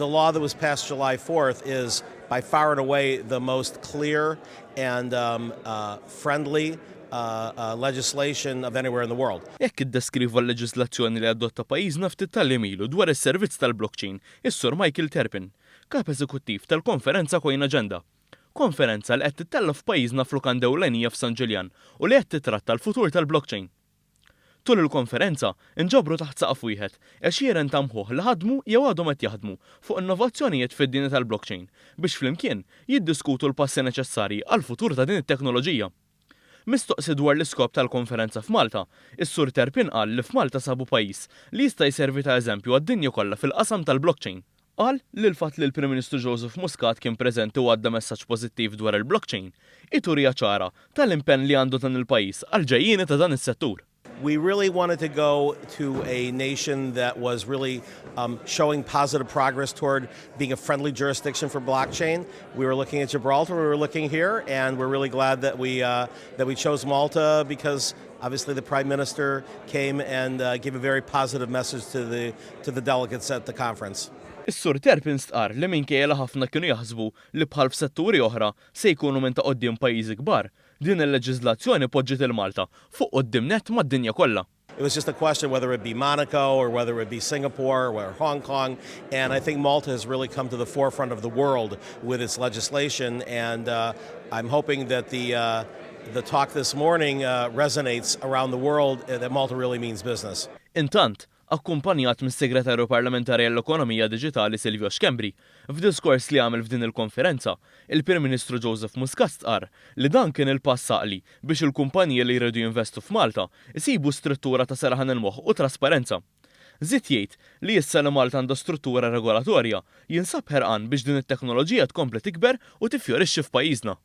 The law that was passed July 4th is by far and away the most clear and um, friendly legislation of anywhere in the world. Hekk iddeskriva l-leġiżlazzjoni li adotta pajjiżna ftit tal-jiem ilu dwar is-servizz tal-blockchain is-Sur Michael Terpin, Kap Eżekuttiv tal-Konferenza Coin Agenda. Konferenza li qed tittella' f'pajjiżna f'lukanda ewlenija f'San Ġiljan u li qed titratta l-futur tal-blockchain. Tul il-konferenza, inġabru taħt saqaf wieħed għexieren ta' mħuħ li ħadmu jew għadhom qed jaħdmu fuq innovazzjonijiet fid-dinja tal-blockchain biex flimkien jiddiskutu l-passi neċessarji għall-futur ta' din it-teknoloġija. Mistoqsi dwar l-iskop tal-konferenza f'Malta, is-Sur Terpin qal li f'Malta sabu pajjiż li jista' jservi ta' eżempju għad-dinja kollha fil-qasam tal-blockchain. Qal li l-fatt li l-Prim Ministru Joseph Muscat kien preżenti u għadda messaġġ pożittiv dwar il-blockchain hi turija ċara tal-impenn li għandu dan il-pajjiż għall-ġejjieni ta' dan is-settur. We really wanted to go to a nation that was really um, showing positive progress toward being a friendly jurisdiction for blockchain. We were looking at Gibraltar, we were looking here, and we're really glad that we, uh, that we chose Malta because obviously the Prime Minister came and uh, gave a very positive message to the, to the delegates at the conference. Is-Sur Terpin stqarr li minkejja li ħafna kienu jaħsbu li bħal f'setturi oħra se jkunu minn ta' quddiem pajjiżi kbar, din il-leġiżlazzjoni poġġiet lil Malta fuq quddiem nett mad-dinja kollha. It was just a question whether it be Monaco or whether it be Singapore or Hong Kong. And I think Malta has really come to the forefront of the world with its legislation. And I'm hoping that the talk this morning resonates around the world that Malta really means business. Intant, akkumpanjat mis-Segretarju Parlamentari għall-Ekonomija Diġitali Silvio Schembri, f'diskors li għamel f'din il-konferenza, il-Prim Ministru Joseph Muscat stqarr li dan kien il-pass għaqli biex il-kumpaniji li jridu jinvestu f'Malta isibu struttura ta' serħan il-moħħ u trasparenza. Żied jgħid li issa li Malta għandha struttura regolatorja jinsab ħerqan biex din it-teknoloġija tkompli tikber u tifjorixxi f'pajjiżna.